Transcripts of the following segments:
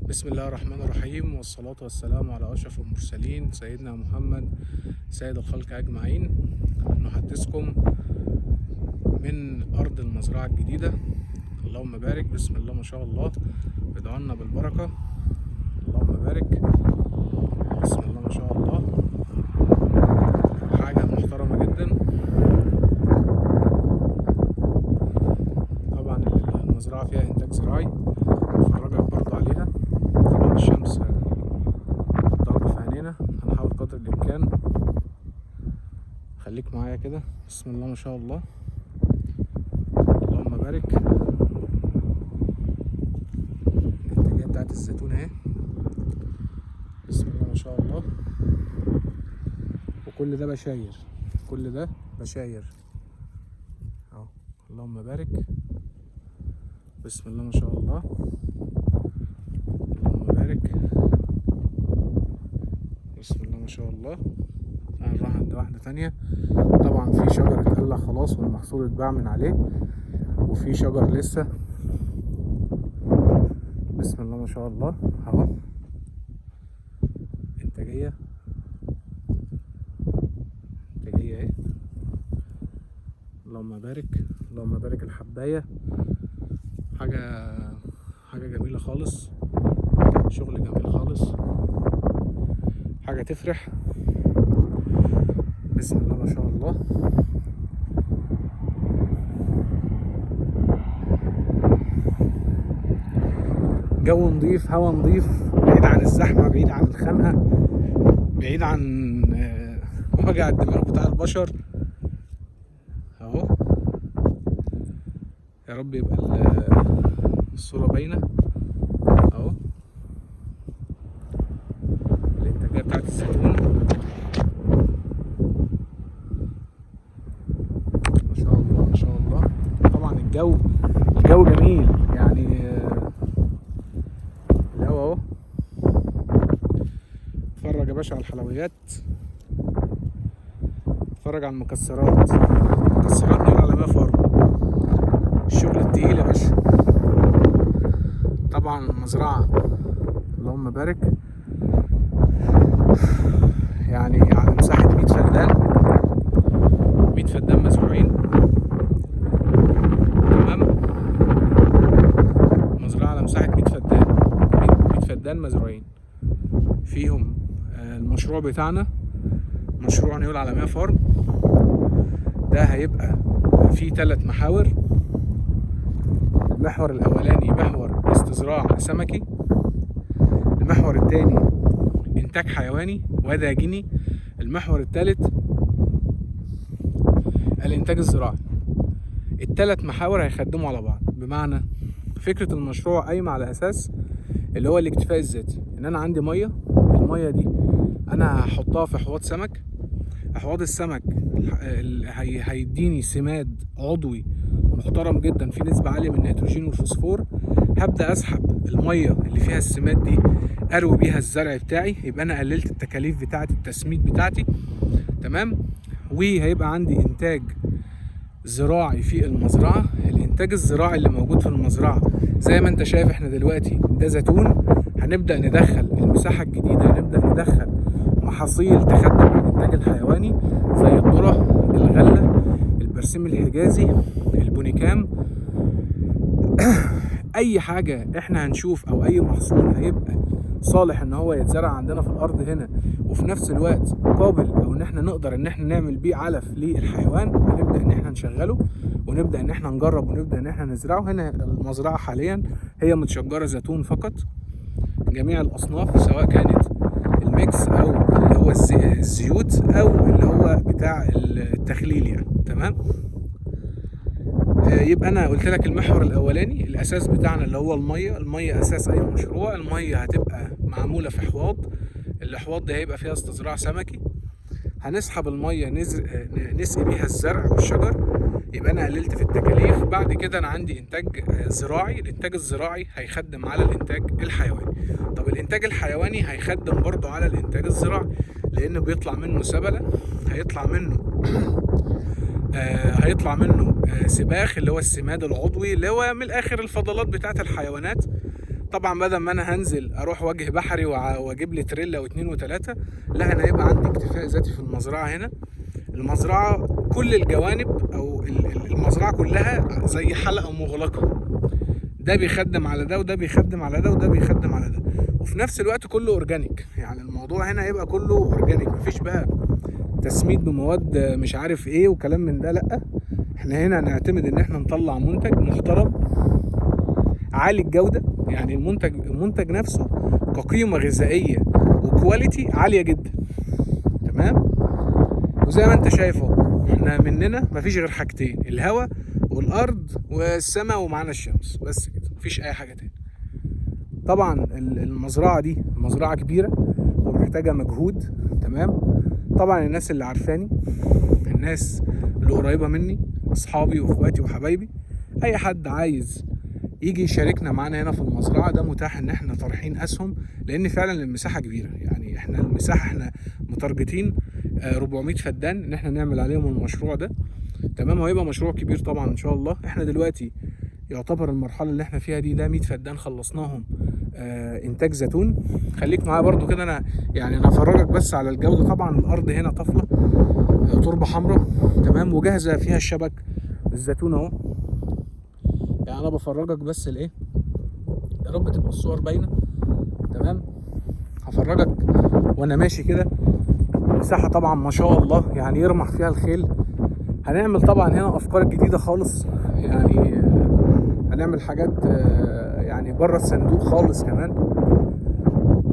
بسم الله الرحمن الرحيم، والصلاة والسلام على أشرف المرسلين سيدنا محمد سيد الخلق أجمعين. نحدثكم من أرض المزرعة الجديدة. اللهم بارك، بسم الله ما شاء الله، ادعوا لنا بالبركة. اللهم بارك، بسم الله ما شاء الله، حاجة محترمة جدا. طبعا المزرعة فيها إنتاج زراعي، افرجك برضو عليها. طبعا الشمس ضربة في عينينا، هنحاول قدر الإمكان. خليك معايا كده. بسم الله ما شاء الله، اللهم بارك. الإنتاجية بتاعت الزيتون اهي، بسم الله ما شاء الله. وكل ده بشاير، كل ده بشاير اهو. اللهم بارك، بسم الله ما شاء الله، اللهم بارك، بسم الله ما شاء الله. هنروح عند واحدة تانية. طبعا في شجر اتقلع خلاص والمحصول اتباع من عليه، وفي شجر لسه. بسم الله ما شاء الله اهو، انتاجية انتاجية اهي. اللهم بارك، اللهم بارك. الحباية حاجة جميلة خالص، شغل جميل خالص، حاجة تفرح. بسم الله ما شاء الله. جو نظيف، هوا نظيف، بعيد عن الزحمة، بعيد عن الخنقة، بعيد عن وجع الدماغ بتاع البشر اهو. يا رب يبقى الصورة باينة اهو. الانتاجية بتاعت الزيتون ما شاء الله ما شاء الله. طبعا الجو جميل يعني، الهوا اهو. اتفرج يا باشا على الحلويات، اتفرج على المكسرات، مكسرات نور على ما فرق، الشغل التقيل يا باشا. طبعا المزرعة اللهم بارك، يعني على مساحة 100 فدان، 100 فدان مزروعين. تمام، مزرعة على مساحة 100 فدان، 100 فدان مزروعين فيهم. المشروع بتاعنا مشروع نيو العالمية فارم، ده هيبقى فيه 3 محاور. المحور الأولاني محور استزراع سمكي، المحور الثاني إنتاج حيواني وداجني، المحور الثالث الإنتاج الزراعي. ال3 محاور هيخدموا على بعض. بمعنى فكرة المشروع قايمة على أساس اللي هو الاكتفاء الذاتي، إن أنا عندي مية، المية دي أنا هحطها في أحواض سمك. أحواض السمك هيديني سماد عضوي محترم جدا في نسبة عالية من النيتروجين والفوسفور. هبدأ أسحب المية اللي فيها السماد دي أروي بيها الزرع بتاعي، يبقى أنا قللت التكاليف بتاعة التسميد بتاعتي. تمام، وهيبقى عندي إنتاج زراعي في المزرعة. الإنتاج الزراعي اللي موجود في المزرعة زي ما أنت شايف إحنا دلوقتي ده زيتون. هنبدأ ندخل المساحة الجديدة، هنبدأ ندخل محاصيل تخدم على الإنتاج الحيواني زي الذرة، الغلة، البرسيم الحجازي، البونيكام. أي حاجة إحنا هنشوف أو أي محصول هيبقى صالح إن هو يتزرع عندنا في الأرض هنا، وفي نفس الوقت قابل أو إن إحنا نقدر إن إحنا نعمل بيه علف للحيوان، هنبدأ إن إحنا نشغله ونبدأ إن إحنا نجرب ونبدأ إن إحنا نزرعه. هنا المزرعة حاليا هي متشجرة زيتون فقط، جميع الأصناف سواء كانت ال mix أو اللي هو الزيوت أو اللي هو بتاع التخليل يعني. تمام، يبقى انا قلت لك المحور الاولاني الاساس بتاعنا اللي هو المية. المية اساس اي مشروع. المية هتبقى معمولة في احواض، الاحواض دي هيبقى فيها استزراع سمكي. هنسحب المية نسقي بيها الزرع والشجر، يبقى انا قللت في التكاليف. بعد كده انا عندي انتاج زراعي، الانتاج الزراعي هيخدم على الانتاج الحيواني. طب الانتاج الحيواني هيخدم برضو على الانتاج الزراعي، لان بيطلع منه سبله، هيطلع منه سباخ اللي هو السماد العضوي اللي هو من الاخر الفضلات بتاعت الحيوانات. طبعا بدل ما انا هنزل اروح وجه بحري واجيب لي تريلا واتنين وتلاتة، لا انا هيبقى عندي اكتفاء ذاتي في المزرعة هنا. المزرعة كل الجوانب او المزرعة كلها زي حلقة مغلقة، ده بيخدم على ده وده بيخدم على ده وده بيخدم على ده، وفي نفس الوقت كله organic. يعني الموضوع هنا هيبقى كله organic، مفيش بقى تسميد بمواد مش عارف ايه وكلام من ده. لا، احنا هنا هنعتمد ان احنا نطلع منتج محترم عالي الجودة. يعني المنتج نفسه كقيمة غذائية و quality عالية جدا. تمام. وزي ما انت شايف اهو، احنا مننا مفيش غير حاجتين، الهواء والارض والسماء، ومعانا الشمس، بس كده، مفيش اي حاجة تاني. طبعا المزرعة دي مزرعة كبيرة ومحتاجة مجهود. تمام. طبعا الناس اللي عارفاني، الناس اللي قريبة مني، اصحابي واخواتي وحبايبي، اي حد عايز يجي يشاركنا معانا هنا في المزرعة ده متاح ان احنا طارحين اسهم، لان فعلا المساحة كبيرة. يعني احنا المساحة احنا متارجتين 400 فدان ان احنا نعمل عليهم المشروع ده. تمام. وهيبقى مشروع كبير طبعا ان شاء الله. احنا دلوقتي يعتبر المرحلة اللي احنا فيها دي، ده 100 فدان خلصناهم انتاج زيتون. خليك معايا برضو كده، انا يعني انا هفرجك بس على الجودة. طبعا الارض هنا طفلة، تربة حمراء. تمام. وجاهزة فيها الشبك الزيتون اهو. يعني انا بفرجك بس الايه، يا رب تبقى الصور باينة. تمام. هفرجك وانا ماشي كده. مساحة طبعا ما شاء الله، يعني يرمح فيها الخيل. هنعمل طبعا هنا افكار جديدة خالص، يعني هنعمل حاجات يعني بره الصندوق خالص. كمان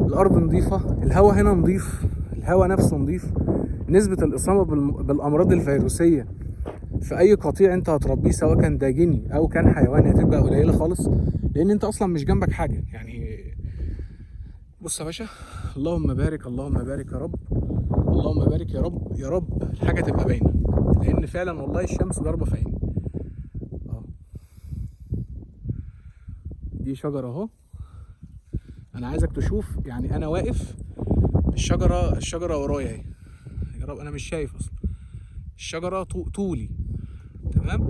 الارض نظيفة، الهواء هنا نظيف، الهواء نفسه نظيف. نسبه الاصابة بالامراض الفيروسيه في اي قطيع انت هتربيه سواء كان داجني او كان حيواني هتبقى قليله خالص، لان انت اصلا مش جنبك حاجة. يعني بص يا باشا، اللهم بارك، اللهم بارك يا رب، اللهم بارك يا رب، يا رب الحاجة تبقى باينة، لان فعلا والله الشمس ضاربه في عيني. اهو دي شجرة اهو، انا عايزك تشوف، يعني انا واقف الشجرة ورايا اهي، يا رب انا مش شايف اصلا الشجرة طولي. تمام.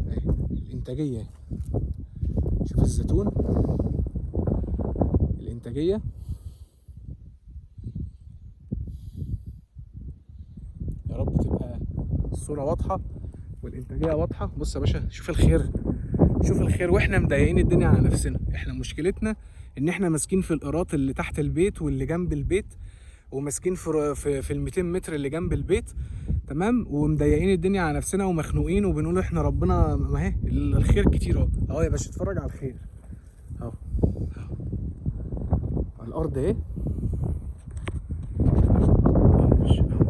اهي الانتاجية اهي، شوف الزيتون الانتاجية. يا رب تبقى الصورة واضحة والانتاجية واضحة. بص يا باشا، شوف الخير، شوف الخير. واحنا مضايقين الدنيا على نفسنا. احنا مشكلتنا ان احنا ماسكين في القراط اللي تحت البيت واللي جنب البيت، وماسكين في ال 200 متر اللي جنب البيت. تمام. ومضايقين الدنيا على نفسنا ومخنوقين وبنقول احنا ربنا، ما هي الخير كتير اهو. اهو يا باشا اتفرج على الخير اهو، اهو الارض اهي.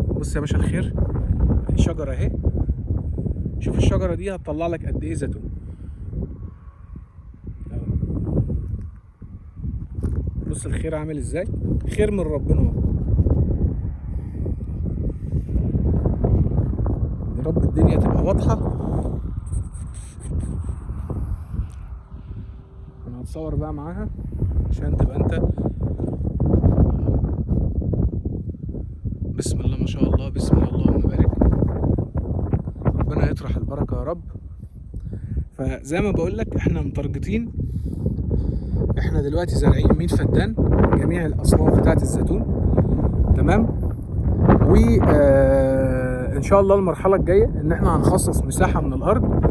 بص يا باشا الخير، شجرة اهي، شوف الشجرة دي هتطلع لك قد ايه زيتون. بص الخير عامل ازاي، خير من ربنا اهو. يا رب الدنيا تبقى واضحة. انا هتصور بقى معاها عشان تبقى انت. بسم الله ما شاء الله، بسم الله اللهم بارك، ربنا يطرح البركة يا رب. فزي ما بقول لك احنا متارجتين، احنا دلوقتي زارعين 100 فدان جميع الاصناف بتاعت الزيتون. تمام. و ان شاء الله المرحلة الجاية ان احنا هنخصص مساحة من الارض،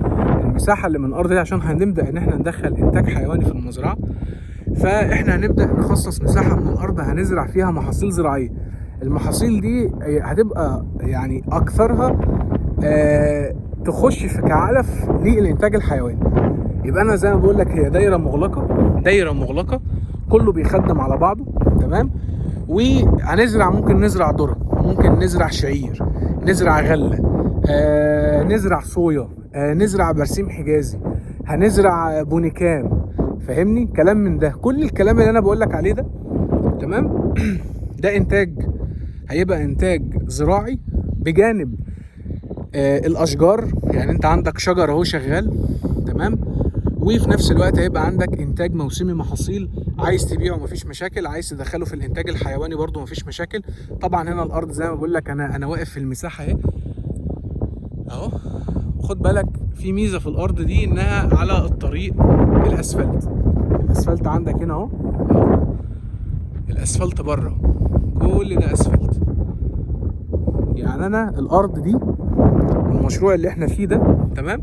المساحة اللي من الارض دي عشان هنبدا ان احنا ندخل انتاج حيواني في المزرعة. فاحنا هنبدا نخصص مساحة من الارض هنزرع فيها محاصيل زراعية. المحاصيل دي هتبقى يعني اكثرها تخش في كعلف للانتاج الحيواني. يبقى انا زي ما بقول لك هي دايرة مغلقة، دايرة مغلقة، كله بيخدم على بعضه. تمام. وهنزرع، ممكن نزرع ذره، ممكن نزرع شعير، نزرع غله، نزرع صويا، نزرع برسيم حجازي، هنزرع بونيكام، فاهمني؟ كلام من ده، كل الكلام اللي انا بقول لك عليه ده. تمام. ده انتاج، هيبقى انتاج زراعي بجانب الاشجار. يعني انت عندك شجر اهو شغال. تمام. وفي نفس الوقت هيبقى عندك انتاج موسمي محاصيل، عايز تبيعه مفيش مشاكل، عايز تدخله في الانتاج الحيواني برضو مفيش مشاكل. طبعا هنا الارض زي ما بقول لك انا واقف في المساحة اهي اهو. وخد بالك في ميزة في الارض دي انها على الطريق الاسفلت. الاسفلت عندك هنا اهو، الاسفلت بره كل ده اسفلت. يعني انا الارض دي والمشروع اللي احنا فيه ده، تمام،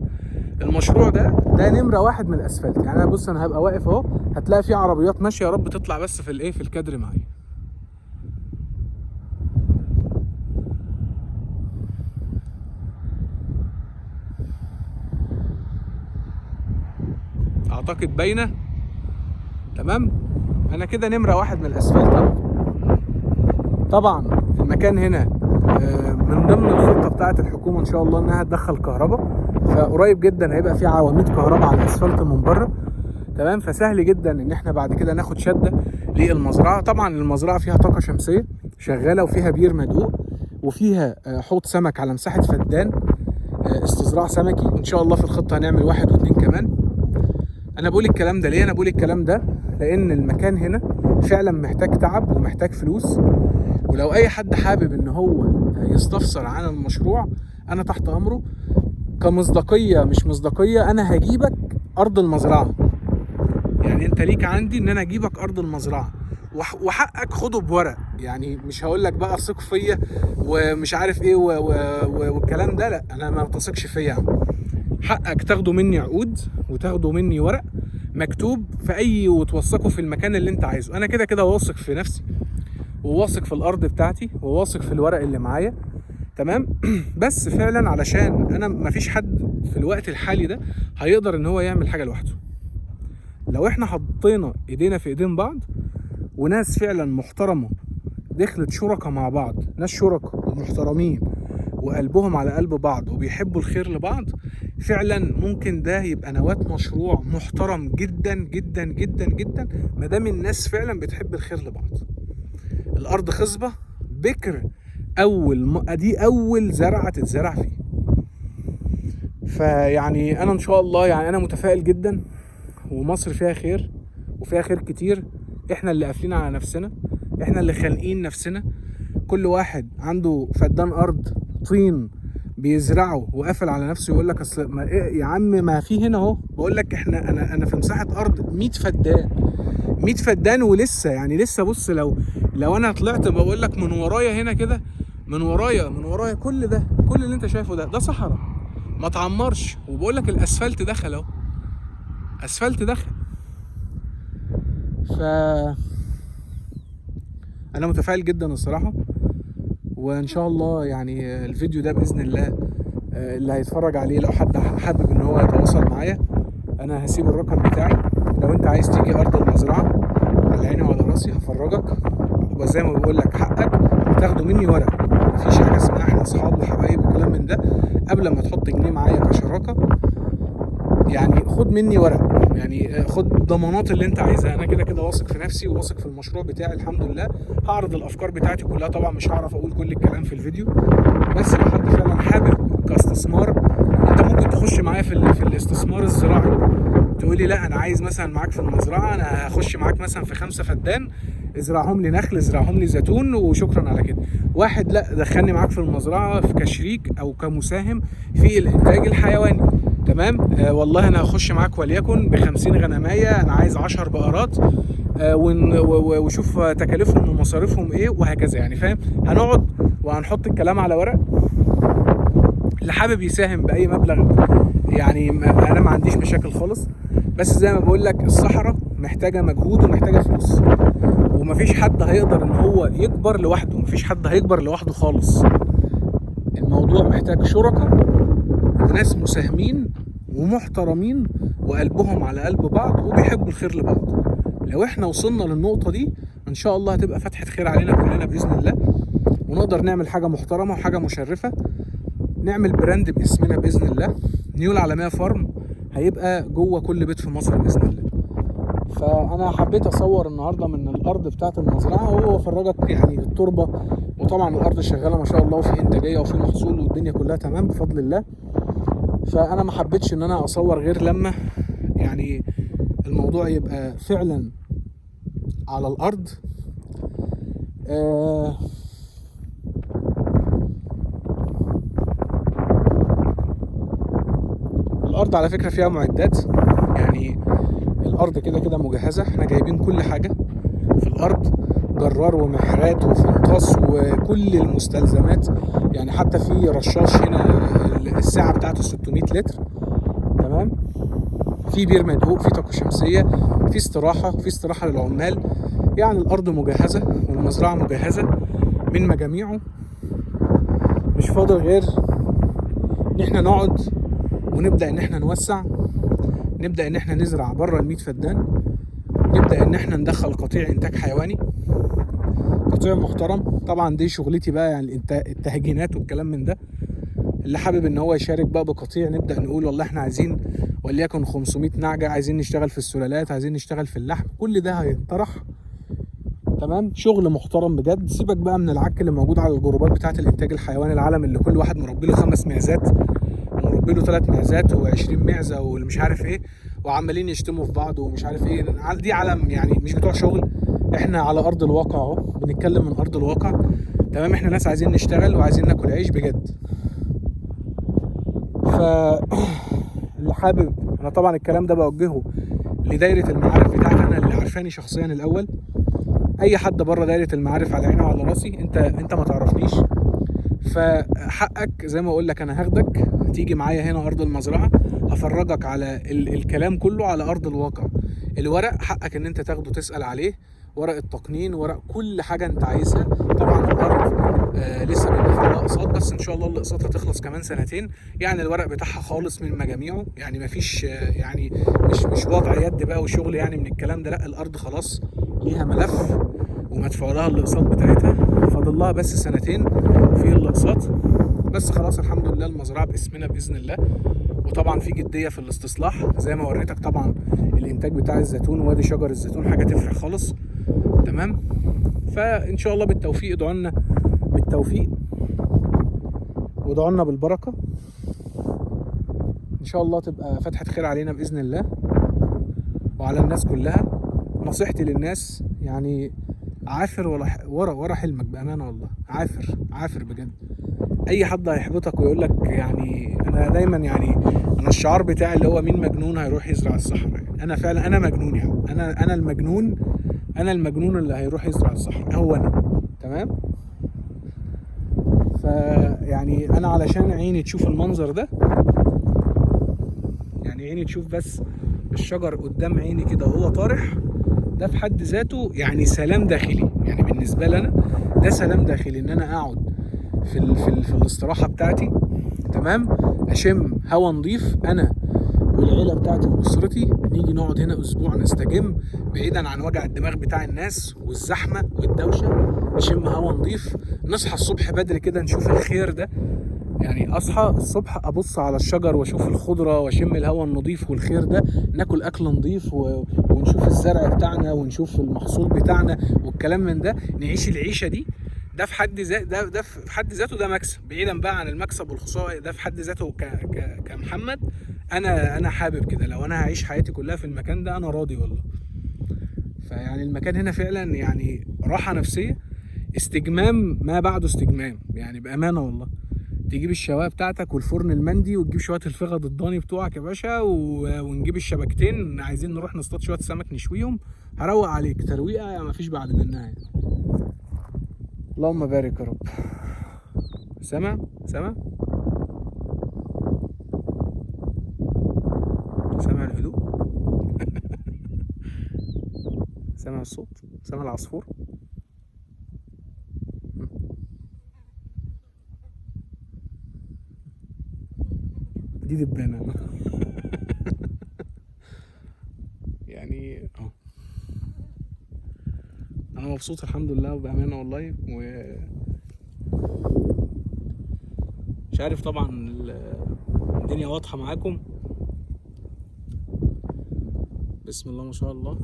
المشروع ده نمره واحد من الاسفلت. يعني انا بص، انا هبقى واقف اهو، هتلاقي في عربيات ماشية، يا رب تطلع بس في الايه، في الكادر معايا. اعتقد باينة. تمام، انا كده نمره واحد من الاسفلت اهو. طبعا المكان هنا من ضمن الخطة بتاعه الحكومة ان شاء الله انها تدخل كهرباء، فقريب جدا هيبقى في عواميد كهرباء على الاسفلت من بره. تمام، فسهل جدا ان احنا بعد كده ناخد شده للمزرعه. طبعا المزرعة فيها طاقة شمسية شغالة، وفيها بير مدقوق، وفيها حوض سمك على مساحة فدان، استزراع سمكي. ان شاء الله في الخطة هنعمل 1 و2 كمان. انا بقول الكلام ده ليه؟ انا بقول الكلام ده لان المكان هنا فعلا محتاج تعب ومحتاج فلوس، ولو اي حد حابب ان هو يستفسر عن المشروع انا تحت امره. كمصداقيه مش مصداقية، انا هجيبك ارض المزرعة. يعني انت ليك عندي ان انا اجيبك ارض المزرعة، وحقك خده بورق. يعني مش هقول لك بقى ثق فيا ومش عارف ايه والكلام ده، لا، انا ما بتثقش فيا يا عم. حقك تاخده مني عقود وتاخده مني ورق مكتوب في اي، وتوثقه في المكان اللي انت عايزه. انا كده كده واثق في نفسي، وواثق في الارض بتاعتي، وواثق في الورق اللي معايا. تمام. بس فعلا علشان انا مفيش حد في الوقت الحالي ده هيقدر ان هو يعمل حاجة لوحده. لو احنا حطينا ايدينا في ايدين بعض، وناس فعلا محترمه دخلت شركاء مع بعض، ناس شركاء ومحترمين وقلبهم على قلب بعض وبيحبوا الخير لبعض، فعلا ممكن ده يبقى نواة مشروع محترم جدا جدا جدا جدا، ما دام الناس فعلا بتحب الخير لبعض. الارض خصبة بكر، دي اول زرعه تتزرع فيه. فيعني انا ان شاء الله، يعني انا متفائل جدا، ومصر فيها خير وفيها خير كتير. احنا اللي قافلين على نفسنا، احنا اللي خانقين نفسنا. كل واحد عنده فدان ارض طين بيزرعه وقافل على نفسه، يقول لك اصل ما إيه يا عم، ما في هنا اهو. بقول لك احنا، انا في مساحة ارض 100 فدان، 100 فدان، ولسه يعني لسه. بص، لو انا طلعت بقول لك من ورايا هنا كده، من ورايا كل ده، كل اللي انت شايفه ده صحراء ما تعمرش. وبقول لك الاسفلت دخل اهو، اسفلت دخل. ف انا متفائل جدا الصراحة، وان شاء الله يعني الفيديو ده باذن الله اللي هيتفرج عليه، لو حد حابب ان هو يتواصل معايا، انا هسيب الرقم بتاعي. لو انت عايز تيجي ارض المزرعة على عيني وعلى راسي، هفرجك. وزي ما بقول لك حقك هتاخده مني ورق، مفيش حاجة اسمها احنا اصحاب وحبايب وكلام من ده. قبل ما تحط جنيه معايا كشراكه، يعني خد مني ورق، يعني خد ضمانات اللي انت عايزها. انا كده كده واثق في نفسي وواثق في المشروع بتاعي الحمد لله. هعرض الافكار بتاعتي كلها، طبعا مش هعرف اقول كل الكلام في الفيديو، بس لو حد فعلا حابب كاستثمار، انت ممكن تخش معايا في الاستثمار الزراعي. تقولي لا انا عايز مثلا معاك في المزرعة، انا هخش معاك مثلا في 5 فدان، ازرعهم لي نخل، ازرعهم لي زيتون، وشكرا على كده. واحد لا، دخلني معاك في المزرعة في كشريك او كمساهم في الانتاج الحيواني. تمام، والله انا هخش معاك وليكن ب50 غنمايه، انا عايز 10 بقرات، وشوف تكاليفهم ومصاريفهم ايه وهكذا. يعني فاهم، هنقعد وهنحط الكلام على ورق. اللي حابب يساهم باي مبلغ، يعني انا ما عنديش مشاكل خالص. بس زي ما بقول لك، الصحراء محتاجه مجهود ومحتاجة فلوس، ومفيش حد هيقدر ان هو يكبر لوحده، مفيش حد هيكبر لوحده خالص. الموضوع محتاج شركاء وناس مساهمين ومحترمين وقلبهم على قلب بعض وبيحبوا الخير لبعض. لو احنا وصلنا للنقطة دي ان شاء الله هتبقى فتحة خير علينا كلنا بإذن الله، ونقدر نعمل حاجة محترمة وحاجة مشرفة، نعمل brand باسمنا بإذن الله. نيو العالمية farm هيبقى جوه كل بيت في مصر بإذن الله. فأنا حبيت أصور النهاردة من الأرض بتاعة المزرعة وأفرجك يعني التربة، وطبعا الأرض شغالة ما شاء الله، وفي إنتاجية وفي محصول والدنيا كلها تمام بفضل الله. فأنا ما حبيتش إن أنا أصور غير لما يعني الموضوع يبقى فعلا على الأرض. الأرض على فكرة فيها معدات، يعني الارض كده كده مجهزة، احنا جايبين كل حاجة في الارض، جرار ومحرات وفنطاس وكل المستلزمات. يعني حتى في رشاش هنا الساعة بتاعته 600 لتر، تمام. في بير مدقوق، في طاقة شمسية، في استراحة، في استراحة للعمال. يعني الارض مجهزة والمزرعه مجهزة من مجاميعه، مش فاضل غير ان احنا نقعد ونبدا ان احنا نوسع، نبدا ان احنا نزرع بره ال 100 فدان، نبدا ان احنا ندخل قطيع انتاج حيواني، قطيع محترم. طبعا دي شغلتي بقى، يعني التهجينات والكلام من ده. اللي حابب ان هو يشارك بقى بقطيع، نبدا نقول والله احنا عايزين وليكن 500 نعجة، عايزين نشتغل في السلالات، عايزين نشتغل في اللحم، كل ده هينطرح، تمام. شغل محترم بجد. سيبك بقى من العك اللي موجود على الجروبات بتاعه الانتاج الحيواني العالم، اللي كل واحد مربي له 5 معزات ومربي له 3 معزات و20 معزة واللي مش عارف ايه، وعمالين يشتموا في بعض ومش عارف ايه. دي عالم يعني مش بتوع شغل. احنا على ارض الواقع اهو، بنتكلم من ارض الواقع، تمام. احنا ناس عايزين نشتغل وعايزين ناكل عيش بجد. ف اللي حابب، انا طبعا الكلام ده بوجهه لدايره المعارف بتاعتي انا اللي عارفاني شخصيا الاول. اي حد بره دايرة المعارف على عيني وعلى راسي، انت ما تعرفنيش، فحقك زي ما اقول لك انا هاخدك تيجي معايا هنا ارض المزرعة، هفرجك على الكلام كله على ارض الواقع. الورق حقك ان انت تاخده تسال عليه، ورق التقنين، ورق كل حاجة انت عايزها. طبعا الارض لسه بيبقى فيها اقساط، بس ان شاء الله الاقساط هتخلص كمان سنتين. يعني الورق بتاعها خالص من مجاميعه، يعني مفيش يعني مش وضع يد بقى وشغل يعني من الكلام ده، لا الارض خلاص ليها ملف ومدفوع لها الاقساط بتاعتها، فاضل لها بس سنتين في الاقساط بس. خلاص الحمد لله المزرعة باسمنا باذن الله. وطبعا في جدية في الاستصلاح زي ما وريتك، طبعا الانتاج بتاع الزيتون وادي شجر الزيتون حاجة تفرح خالص، تمام. فان شاء الله بالتوفيق، ادعوا لنا بالتوفيق وادعوا لنا بالبركة، ان شاء الله تبقى فتحه خير علينا باذن الله وعلى الناس كلها. نصيحتي للناس يعني عافر ورا حلمك بامانه والله، عافر عافر بجد. اي حد هيحبطك ويقول لك يعني انا دايما يعني انا الشعار بتاعي اللي هو مين مجنون هيروح يزرع الصحراء، يعني انا فعلا انا مجنون، يعني انا المجنون، انا المجنون اللي هيروح يزرع الصحراء هو انا، تمام. فيعني انا علشان عيني تشوف المنظر ده، يعني عيني تشوف بس الشجر قدام عيني كده وهو طارح، ده في حد ذاته يعني سلام داخلي. يعني بالنسبة لي انا ده سلام داخلي، ان انا اقعد في الاستراحة بتاعتي، تمام، اشم هوا نظيف انا والعيلة بتاعتي واسرتي، نيجي نقعد هنا اسبوع نستجم بعيدا عن وجع الدماغ بتاع الناس والزحمه والدوشه، نشم هوا نظيف، نصحى الصبح بدري كده نشوف الخير ده. يعني اصحى الصبح ابص على الشجر واشوف الخضرة واشم الهواء النظيف والخير ده، ناكل اكل نظيف ونشوف الزرع بتاعنا ونشوف المحصول بتاعنا والكلام من ده، نعيش العيشة دي. ده في حد ذاته ده في حد ذاته ده مكسب، بعيدا بقى عن المكسب والخسارة، ده في حد ذاته كمحمد انا حابب كده. لو انا هعيش حياتي كلها في المكان ده انا راضي والله. فيعني المكان هنا فعلا يعني راحة نفسية، استجمام ما بعده استجمام، يعني بامانه والله. تجيب الشوايه بتاعتك والفرن المندي وتجيب شوية الفخد الضاني بتوعك يا باشا، ونجيب الشبكتين، عايزين نروح نصطاد شوية سمك نشويهم، هروق عليك ترويقه ما فيش بعد منها يعني. اللهم بارك يا رب. سامع سامع سامع الهدوء سامع الصوت، سامع العصفور. دي دبانة يعني اهو. انا مبسوط الحمد لله وبأمانة والله، و مش عارف طبعا الدنيا واضحة معاكم، بسم الله ما شاء الله.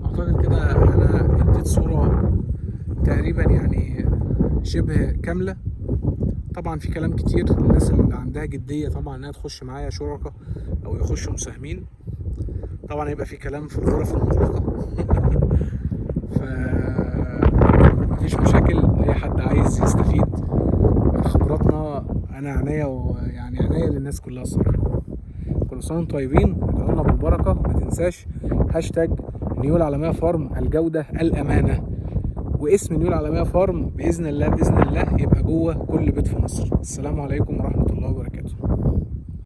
اعتقد كده انا اديت صورة تقريبا يعني شبه كاملة. طبعا في كلام كتير للناس اللي عندها جدية طبعا انها تخش معايا شركاء او يخشوا مساهمين، طبعا هيبقى في كلام في الغرف المغلقة ف مفيش مشاكل. اي حد عايز يستفيد من خبراتنا، انا عينيا، ويعني عينيا للناس كلها الصراحة. كل سنة وانتم طيبين، ادعوا لنا بالبركة. ما تنساش هاشتاج نيو العالمية فارم، الجودة الامانة، واسم نيو العالمية فارم باذن الله باذن الله يبقى جوه كل بيت في مصر. السلام عليكم ورحمة الله وبركاته.